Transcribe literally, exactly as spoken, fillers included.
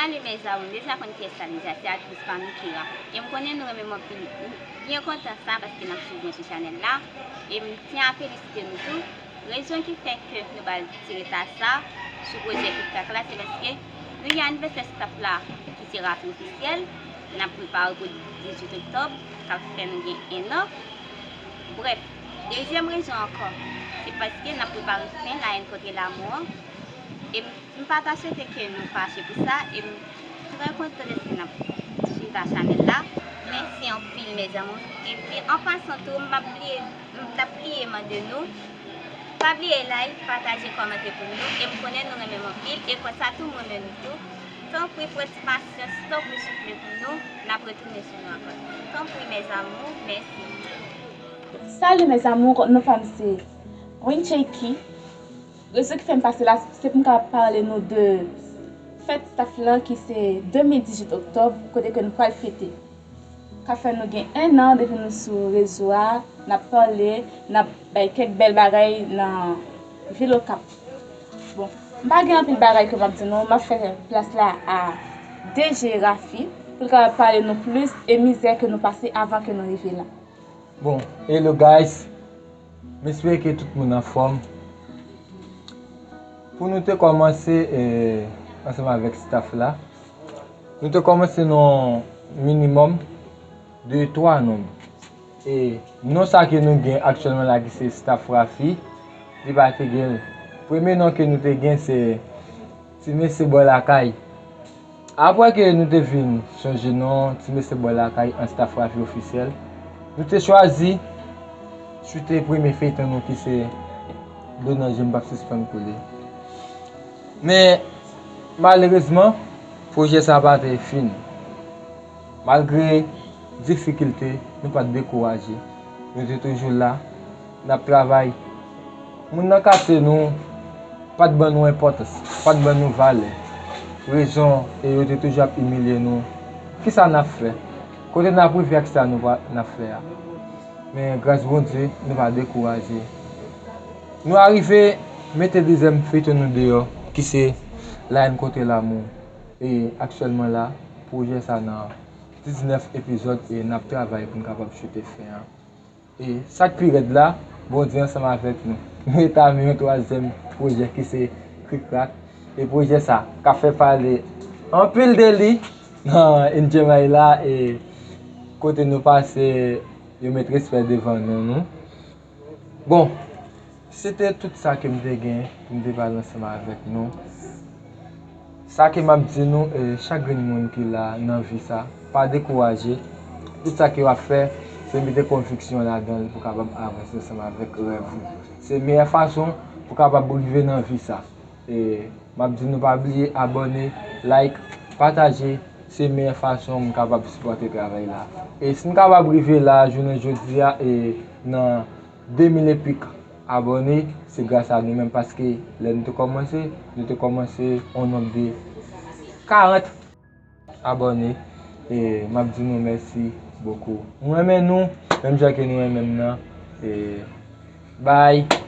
Salut mes amours, m deja konn kiyès sa deja, se aktris pa nou Kira. E m konnen nou renmen m anpil. M byen kontan sa paske n ap swiv mwen sou chanèl la. E m tyen a felisite nou tou. Rezon ki fè ke nou ba l ti reta sa sou pwojè Krik Krak la, se paske nou gen anivèsè staff la ki se Rafi Ofisyèl. N ap prepare pou dizuit oktòb, k ap fè nou gen en an. Brèf, dezyèm rezon ankò, se paske n ap prepare fen La haine contre l'amour an. E m, m pa ta swete ke nou fache pou sa, e m trè kontan dèske n ap chita chanèl la. Mèsi anpil, mes amours. Epi, an pasan tou, m ap bliye, m t ap bliye mande nou, pa bliye like, pataje, kòmante pou nou, e m konnen nou renmen m anpil, e konsa tou m renmen nou tou. Tanpri, pran ti pasyans, tanpri, soufle pou nou, n ap retounen sou nou ankò. Tanpri, mes amours, mèsi. Salut mes amours, non pa m se Wincheki. Rezon ki fè m pase la, se pou m ka pale nou de fèt staff lan ki se de mil dizuit oktòb, kote ke nou pral fete. Ka fè nou gen en an depi nou sou rezo a, n ap pale, n ap bay kèk bèl bagay nan vil Okap. Bon, m pa gen anpil bagay ke m ap di nou, m ap fè plas la a D J Rafi, pou l kapab pale nou plis e mizè ke nou pase avan ke nou rive la. Bon, hello guys, m espere ke tout moun anfòm. Pou nou te kòmanse, eh, ansanm avèk staff la, nou te kòmanse nan minimòm de twa nonm. E non sa ke nou gen aktyèlman la ki se staff Rafi, li pa te gen. Premye non ke nou te gen se Ti Mesye Bò Lakay. Apre ke nou te vin chanje non, Ti Mesye Bò Lakay an staff Rafi Ofisyèl, nou te chwazi chute premye feyton nou ki se Dlo nan je m p ap sispann koule. Men, malerezman, pwojè sa pa te fin. Malgre difikilte, nou pa t dekouraje. Nou te toujou la, n ap travay. Moun nan katye nou pa t ban nou enpòtans, pa t ban nou valè. Rezon, e yo te toujou ap imilye nou. Kisa n ap fè? Kote n ap rive ak sa nou pa, n ap fè a? Men gras Bondye, nou pa dekouraje. Nou arive mete dezyèm feyton nou deyò, ki se La haine contre l'amour. E aktyèlman la, pwojè sa nan diznèf epizòd e n ap travay pou n kapab chute fen an. E sa k pi rèd la, Bondye ansanm avèk nou. Nou retame yon twazyèm pwojè ki se Krik Krak. E pwojè sa ka fè pale anpil de li nan N J M I la e kote nou pase yo met respè devan non nou. Bon, se te tout sa ke m te gen pou m te pale ansanm avèk nou. Sa ke m ap di nou, eh, chak grenn moun ki la nan vi sa, pa dekouraje. Tout sa ke w ap fè, se mete konviksyon ladan l pou w kapab avanse ansanm avèk rèv ou. Se meyè fason pou w kapab rive nan vi sa. E m ap di nou pa bliye abòne, like, pataje. Se meyè fason m kapab sipòte travay la. E si n kapab rive la jounen jodi a, e nan de mil epik abòne, se gras a nou menm, paske lè nou te kòmanse, nou te kòmanse on nonb de karant abòne. E m ap di nou mèsi bokou. M renmen nou, menm jan ke nou renmen m nan. E bye.